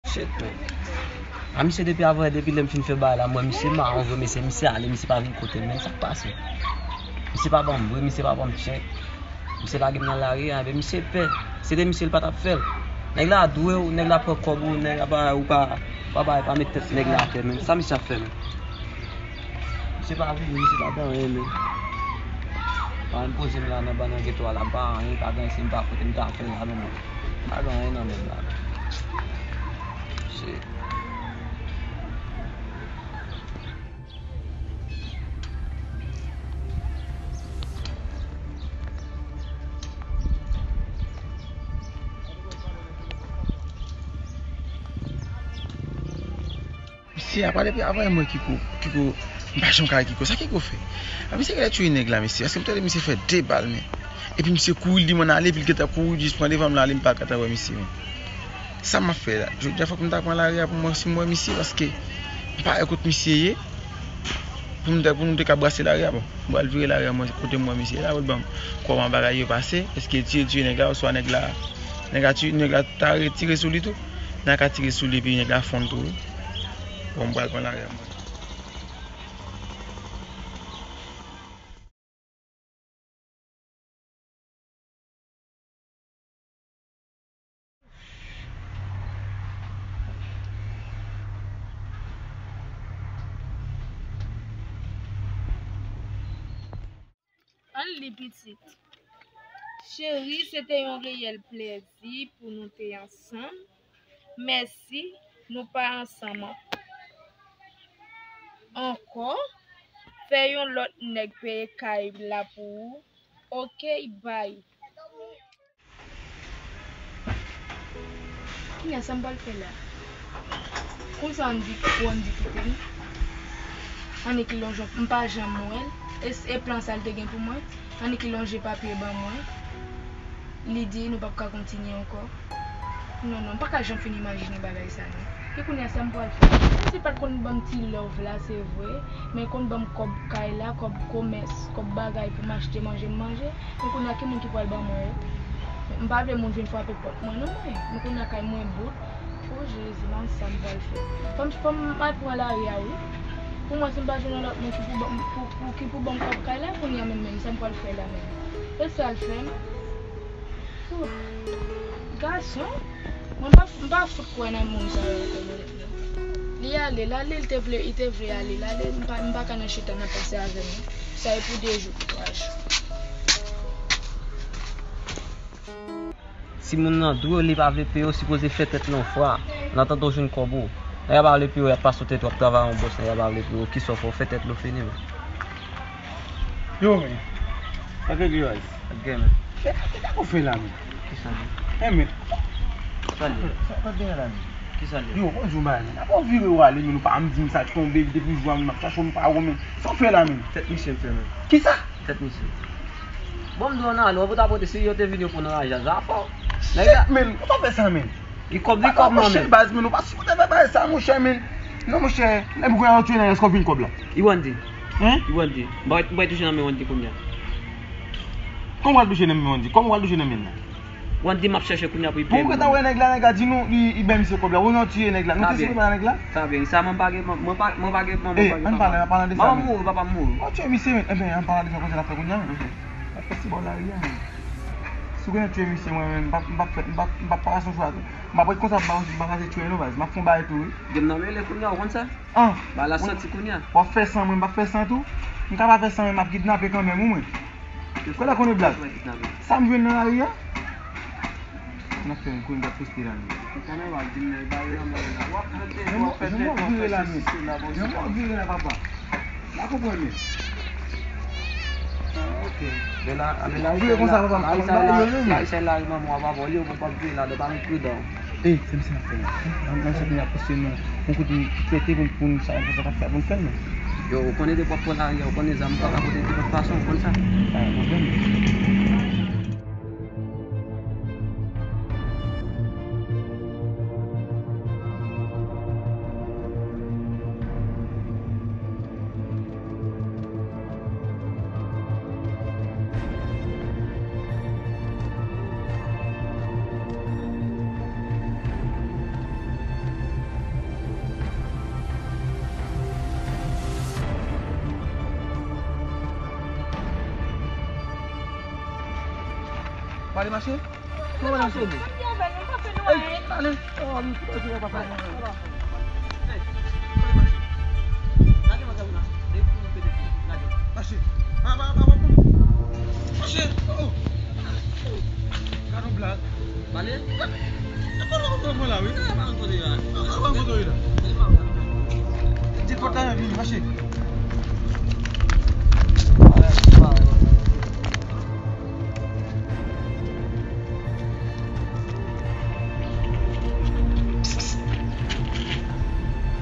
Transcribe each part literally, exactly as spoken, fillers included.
Shit, man. A misye depi avan, depi lè m fin fè bagay la, m wè misye mawon vre, mesye, misye ale, misye pa vin kote m, men sa k pase? Misye pa ban m vre, misye pa ban m tchèk. Misye lage m nan lari a, men misye pè. Se te misye, l pa t ap fè l. Nèg la dwe w, nèg la pran kòb ou, nèg la pa, ou pa, pa bay, pa met tèt nèg la atè, men sa misye ap fè, men. Misye pa vini, misye pa gen anyen, men. Pa menm poze m la nan ban nan geto a la, m pa anyen, pa gen anyen, si m pa kote m ta fè la, men. Pa gen anyen nan men m la, men. Shit. Mesye a pale pi avan mwen, Kiko, Kiko, m pa janm ka wè Kiko. Sa Kiko fè? A, misye genlè tiye nèg la, mesye. Paske m tande misye fè de bal, men. Epi misye kouri, li di m ann ale, epi l gentan kouri jis pran devan m la, ale, m pa gentan wè misye, men. Sa m ap fè la? Jodi a fòk m ta pran lari a pou m wè si m wè misye, paske m pa wè kot misye ye. Pou m ta, pou nou te ka brase lari a, bon. M pral vire lari a, mwen, kote m wè misye la, pou l ban m kòman bagay yo pase. Èske l tiye, l tiye nèg la, oswa nèg la, nèg la tiye, nèg la ta retire sou li tou? Nèg la ka tire sou li, epi nèg la fonn tou, wi. Bon, m pral pran lari a, mwen. Ann li, pitit. Cheri, se te yon reyèl plèzi pou nou te ansanm. Mèsi, nou pa ansanm an-, ankò. Fè yon lòt nèg peye kay la pou ou. Oke, bay. Kounye a, sa m pral fè la? Konsa, Andy, pou Andy kite m. Andy ki lonje, m pa janm wè l. E, e plan sa l te gen pou mwen? Andy ki lonje papye ban mwen. Li di nou p ap ka kontinye ankò. Non, non, m pa ka janm fin imajine bagay sa, non. E kounye a, sa m pral fè? Misye pa t konn ban m ti love la, se vre, men konn ban m kòb kay la, kòb komès, kòb bagay pou m achte manje, m manje. Men kounye a, ki moun ki pral ban mwen yo? M pa vle moun vin frape pòt mwen, non, mwen. Men kounye a, kay mwen bout. O Jezi, m pa konn sa m pral fè. Fò m, fò m al pran lari a, wi. Pou mwen, si m pa jwenn yon lòt moun ki pou ban m, pou, pou, ki pou ban m kòb kay la, kounye a menm, menm, sa m pral fè la menm? E sa l fè m? Ouh. Gason, mwen pa, m pa fout kwè nan moun sa yo ankò, non. Li ale, l ale, li te vle, li te vle ale, l ale, m pa, m pa ka nan chita nan panse avè l, non. Sa e pou de jou, twa jou. Si moun nan dwe w, li pa vle peye w, sipoze fè tèt lan fwa. Nan tan w jwenn kòb ou. Nèg la pa vle peye w, y ap pase w tèt, w ap travay yon bòs, nèg la pa vle peye w, kisa w fè, w fè tèt lo fini, men. Yo, men. Sa k regle, guys? Ok, men. Men, men, sa k ou fè la, men? Kisa, men? Eh, men. Sa l ye? Sa, sa k genyen la, men? Kisa l ye? Yo, bon, di yon bagay, men. Apa w vire w ale, men, ou pa janm di m sa k tonbe, depi jou a, men, m ap chache w, m pa wè w, men. Sa w fè la, men? Tèt misye m fè, men. Kisa? Tèt misye. Bon, m di w ann ale, w ap pote si yo te vin yo pou nan raje a, zafè w. Nèg la. Shit, men, ou pa fè sa, men. Li kòb, li kòb, non, men. Baz, men, ou pa sipoze fè bagay sa, monchè, men. Non, monchè, nèg ou kwè an tchwe nan rès kòb vin kòb la. E Wendy? Hein? E Wendy? M pa, m pa touche nan men Wendy kounye a. Kòman w al touche nan men Wendy? Kòman w al touche nan men l la? Wendy m ap chèche kounye a pou li peye m. Bon, ou gentan wè nèg la, nèg la di nou, li, li bay misye kòb la. Wendy tiye nèg la. Nou te sipoze bay nèg la. Sa byen, sa mwen pa gen, mwen pa, mwen pa gen, mwen pa gen. Eh, ann pale, ann pale de sa, men. Manman m mouri, papa m mouri. Ou tchwe misye, men. Enben, ann pale de sa, kote l ap fè kounye a, men. L ap fè ti bò lari a, men. Si w gentan tchwe misye, mwen menm, m p ap, m p ap fè, m p ap, m p ap pa pase sou a. M ap ret konsa, m pa, m pa pase tchwe nou, baz. M ap fè yon bagay tou, wi. Gen m nan mele kounye a, ou konn sa? Ah. Bagay la santi kounye a. W ap fè san, mwen, m p ap fè san tou. M ka pa fè san, men m ap kidnape kanmenm, wi, mwen. Kòlè konnen blag. Sa m jwenn nan lari a? N ap fè yon kounye, m t ap poste la, men. Ou konnen w ap di m nan, e bagay nan mwen la. W ap mete, w ap fè tèt, w ap fè sesi, sela, bon, sela. Jan m ap vire la, papa. M pa konprann, men. Ah, ok. Men la, men lari sa la, lari sa la, lari sa la, manman w ap vòlè, ou p ap vire la, ou pa met pridan. Ey, se misye n ap fè la. Nan, nan, se kounye a, paske nou, yon kote ki prete pou, pou nou, sa, sa k ap fè pou n fè l, non. Yo, ou konnen depi w ap pran lari a, ou konnen zam ou pa ka pote nenpòt fason, ou konn sa. Pa gen pwoblèm. Pale mache. Kòman mache? Ey, pale. Oh, mi fou, pale, pale. Mache. Pa, pa, pa, pa, pa. Mache. Oh. Gade yon blag. Pale. E pa nan kote mwen la, wi. E pa nan kote la. E pa nan kote la. Di pòt la vini, mache.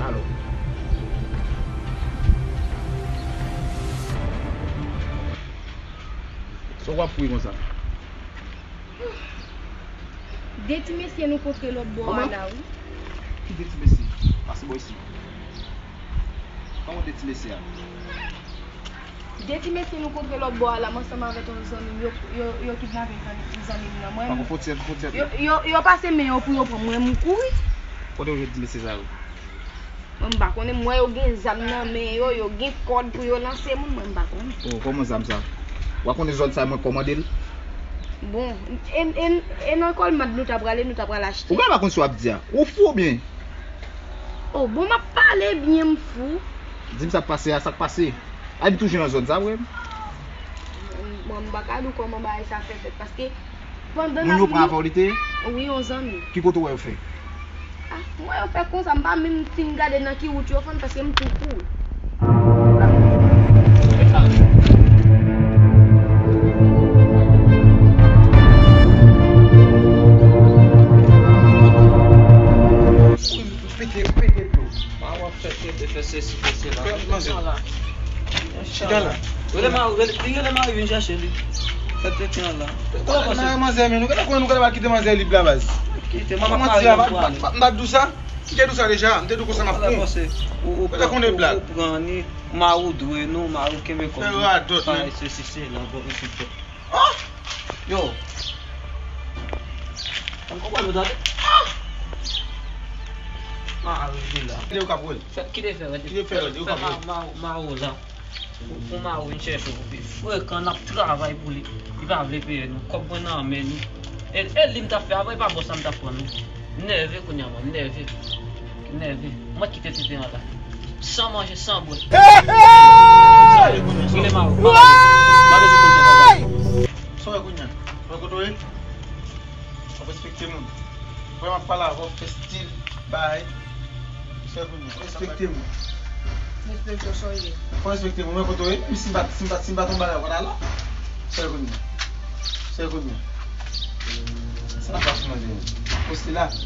Alo. Sa w ap fouye konsa? De ti mesye nou kontre lòt bò a la, wi. Ki de ti mesye? Pase bò isi. Kòman de ti mesye a? De ti mesye nou kontre lòt bò a la, m ansanm avèk yon zanmi m, yo, yo, yo kidnape zanmi, zanmi m nan. Mwen, pa kon fwontyè, fwontyè. Yo, yo, yo pase men yo pou yo pran mwen, m kouri. Kote yo jwenn ti mesye sa yo? Mwen, m pa konnen, m wè yo gen zam nan men yo, yo gen kòd pou yo lanse moun, mwen, m pa konnen. Oh, kòman zam sa? W a konnen zòn sa mwen kòmande l? Bon, e, e, e nan Colmart nou ta prale, nou ta pral achte. Ou pa konn sa w ap di a? Ou fou oubyen? Oh, bon, m ap pale byen, m fou. Di m sa k pase a, sa k pase? A, li toujou nan zòn sa vre? Bon, m pa ka di w kòman bagay sa fè fèt, paske pandan n ap... Moun yo pran avè w li te ye? Wi, yon zanmi. Ki kote w wè yo fè? Ah, m wè yo fè konsa, m pa menm fin gade nan ki wout yo fè, paske m tou kouri. Pete, pete dlo. Pa w ap fè pete, fè sesi, fè sela. Fè manzè. Chita la. Rele mari, rele, li rele mari vin chèche li. Fè pete an la. Kòman pase? Manzè, men nou gade kòman nou gade al kite manzè lib la baz. Kite, manman pa di sa, m pa di w sa. Kite di w sa deja, m te di w konsa m ap pran. Ou, ou pran, ou pran ni mari w dwe nou, mari w kenbe kòb nou. Fè radòt, men. Sesi, sela, bon, epi bon. Oh! Yo! An konprann nou tande? Ah! Mari vin la. Kite yo k ap wè l. Kite fè, kite fè, yo k ap wè l. Mari la. Pou, pou mari w vin chèche w, pi frekan n ap travay pou li. Li pa vle peye nou. Kòb mwen nan men nou. E, e li m t ap fè avè, e pa bon sa m t ap pran non. M nève kounye a, mwen, m nève. M nève. Mwen kite tete an la. San manje, san bwè. Hey, hey! Rele mari w. Woy! Sa w wè kounye a? Wè kote w ye? W ap respekte moun. Vrèman pale avè w, fè stil, bay. Sa w wè kounye a? Respekte moun. Respekte w, sa w ye? Fò respekte moun, wè kote w ye? Menm si m pa, si m pa, si m pa tonbe la, w pa ta la. Sa w wè kounye a? Sa w wè kounye a? Sa n ap pase nan dènye. Poste la. Sa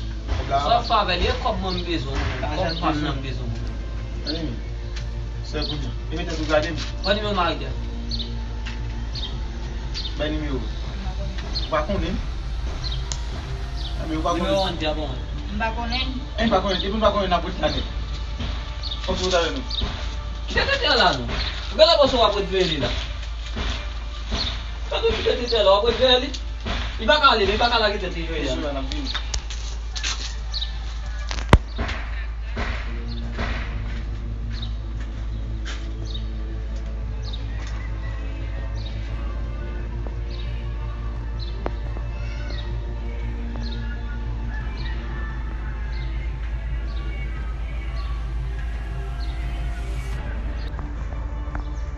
w ap fè avè l, e kòb mwen m bezwen, mwen. Kòb pa m nan m bezwen, mwen. Tande m. Sè kounye a. E mete tou gade m. Ban nimewo mari a. Bay nimewo. Ou pa konnen m? A, men ou pa konnen. Nimewo an di a bon. M pa konnen. E m pa konnen. Depi m pa konnen, n ap ret la nèt. Fòk ou ta wè nou. Kite tete an la non. Ou genlè panse w ap ret veye li la. Tande w kite tete an la, w ap ret veye li. Li pa ka ale, li pa ka lage tèt li veye a. Mesye, n ap vini.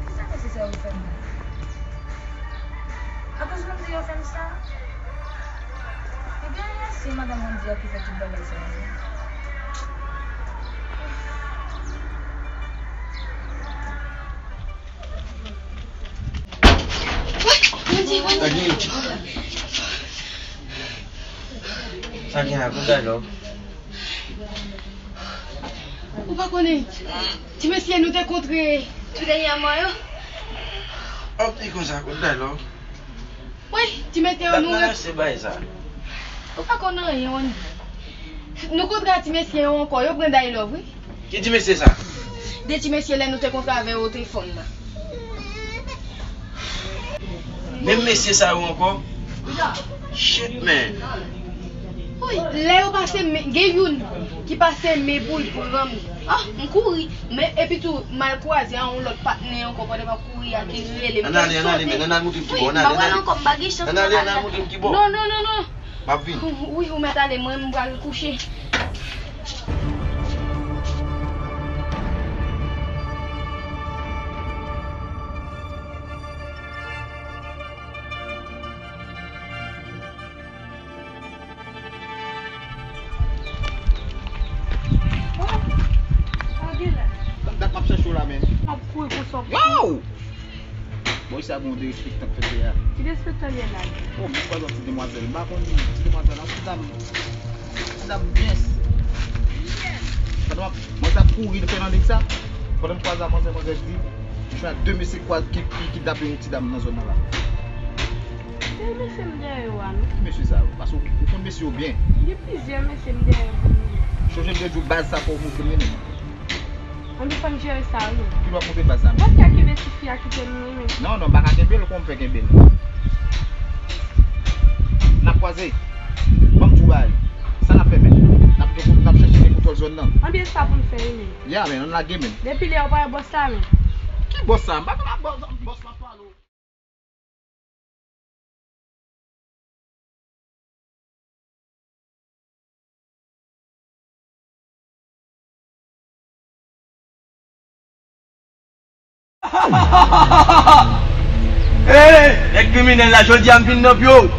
Kisa nesesè yo fè m? Akoz moun di yo fè m sa? Ebyen, se madanm Randy a ki fè tout bagay sa yo. Sa gen la, good day, love. Ou pa konnen ti mesye nou te kontre tou dènyèman yo? Ap di konsa, good day, love. Wi, ti mesye yo nou... Nan lese bay sa. Ou pa konn anyen, Randy. Nou kontre a ti mesye yo ankò, yo pran day love, wi. Ki ti mesye sa? De ti mesye lè nou te kontre avè yo o telefòn nan. Menm mesye sa yo ankò? Shit, man. Wi, lè yo pase men, gen youn. Ki pase men pou l pran m. Ah, m kouri. Men epi tou, m al kwaze a yon lòt patnè ankò pandan m ap kouri a ki rele m. Ann ale, ann ale, men ann al montre m ki bò, ann ale, ann ale. Wi, m pa pral ankò, m pa gen chans. Ann ale, ann al montre m ki bò. Non, non, non, non. M ap vin. Wi, ou mèt ale, mwen m pral kouche. Oh, sa gen la. Tank dat m ap chèche w la, men. M ap kouri pou sa w. Yow! Bon, sa gen yon derespektan k fèt la. Ki derespektan li ye la? Bon, mwen kwaze yon ti demwazèl. M pa konn ti demwazèl, non, ti dam. Ti dam byen. Pandan m ap, mwen t ap kouri fè nan lig sa. Pandan m kwaze ak manzè, manzè di, jwenn ak de mesye kwa-, ki, ki kidnape yon ti dam nan zòn nan la. Se mesye m dèyè yo a, non. Ki mesye sa yo? Paske ou, ou konn mesye yo byen. Gen plizyè mesye m dèyè yo. Chonje m te di w baz sa fò w montre m li menm. Ann, fò m jere sa, wi. Ki lè w ap montre baz sa menm? Mwen ka kenbe ti fi a kite m, wi, men. Non, non, m pa ka kenbe l, kòman m fè kenbe l? N ap kwaze. Ban m di w bagay. Sa n ap fè, men? N ap gen, n ap chèche gen kontwòl zòn nan. Ann, byen sa pou n fè, wi, men. Ya, men, ann lage, men. Depi lè w pa wè bòs la, men. Ki bòs sa? M pa konn ak bòs, bòs m ap pale w. Hey, nèg kriminèl la, jodi a m vin nan pye w.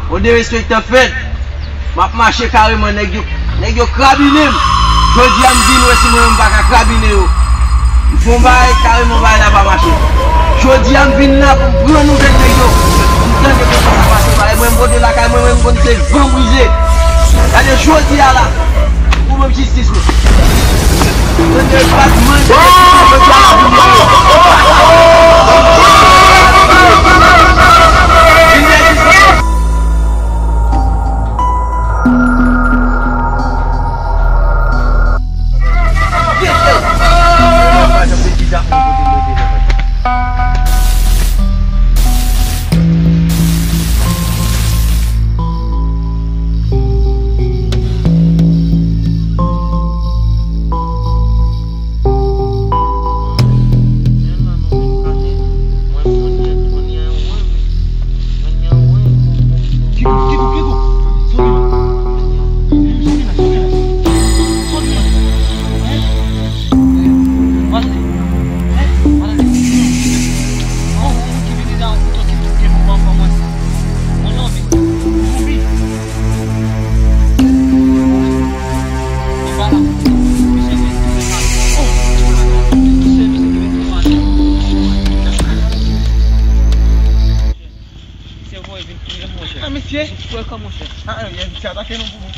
Yon derespektan fèt. M ap mache kareman, nèg yo, nèg yo krabinen m. Jodi a m vin wè si mwen menm m pa ka krabinen yo. M fè yon bagay, kareman bagay la pa mache. Jodi a m vin la pou m pran nouvèl nèg yo. M tande konsa sa pase, bagay mwen m pote lakay mwen, mwen m konn se van brize. Gade jodi a la. Ou menm jistis ou. Mwen te bat mwen, mwen te bat mwen. Ah, mesye. Welcome, monchè. Ah, ah, misye atake nou pou nou.